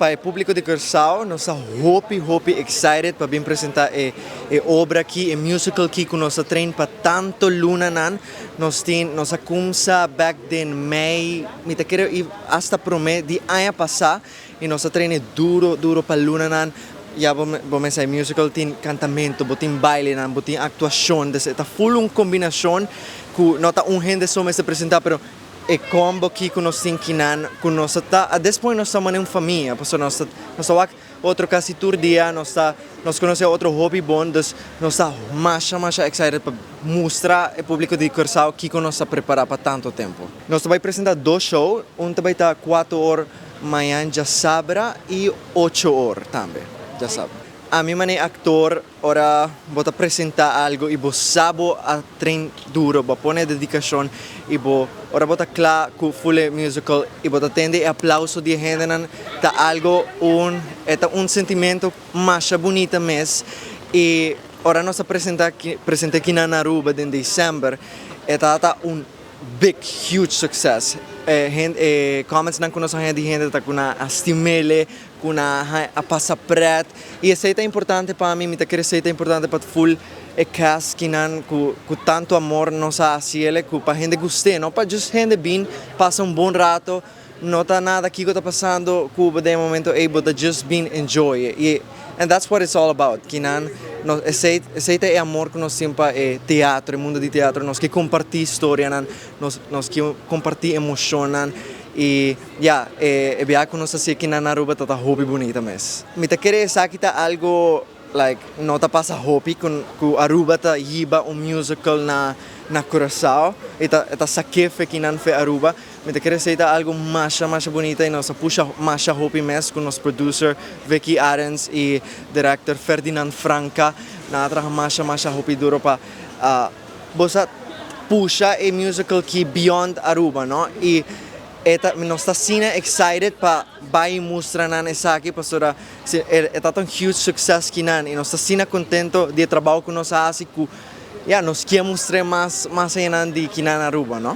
Pa e publico di Curaçao, nos ta hopi, hopi excited pa bin presenta e obra aki, e musical aki cu nos a train pa tanto lunanan. Nos tin, nos a cuminsa back den mei, mi ta kere hasta prome di aña pasa, y nos a train duro, duro pa lunanan. Ya bo sa, musical tin cantamento, bo tin baile, bo tin actuacion, dus ta full un combinacion cu no ta un hende so mester presenta, pero e combo aki cu nos tin kinan, cu nos ta, at this point nos ta un famia, paso nos ta wak otro casi tur dia, nos conoce otro hopi bon, dus nos ta masha, masha excited pa mustra e publico di Curaçao kico nos a prepara pa tanto tempo. Nos ta bay presenta dos show, un ta bay ta 4 or mañan diasabra y 8 or tambe, diasabra. Ami manera actor, ora bo ta presenta algo y bo sa bo a train duro, bo pone dedicacion y bo ora bo ta cla cu full musical y bo ta tende e aplauso di hendenan, ta algo ta un sentimento mas bunita mes. Y ora nos a presenta aki na Aruba den december, ta un big, huge success. Comments nan cu nos hende hende ta cu nan a stim'ele, cu nan a pasa pret. Y esey ta importante pa mi, mi ta kere esey ta importante pa full e cast kinan cu tanto amor nos a haciele, cu pa hende gust'e, no pa just hende bin pasa un bon rato, no ta nada kico ta pasando cu den momento ey, but just bin enjoy. And that's what it's all about. Kinan no esey ta e amor cu nos tin pa e teatro, e mundo di teatro, nos kier comparti historianan, nos kier comparti emocionnan y ja, e biaha cu nos aki na Aruba ta hopi bunita mes. Mi ta kere esaki ta algo like no ta pasa hopi cu Aruba ta hiba un musical na Curaçao y ta sake fe kinan fe Aruba. Mi ta kere esey ta algo masha, masha bunita y nos a pusha masha hopi mes cu nos producer Vicky Arens y director Ferdinand Franca nan a traha masha, masha hopi duro pa bosa pusha e musical aki beyond Aruba, no? Y nos ta asina excited pa bay mustra nan esaki, pasobra ta un huge success kinan y nos ta asina contento di e trabou cu nos a haci cu ya nos kier mustra mas, mas ainda di kinan Aruba, no?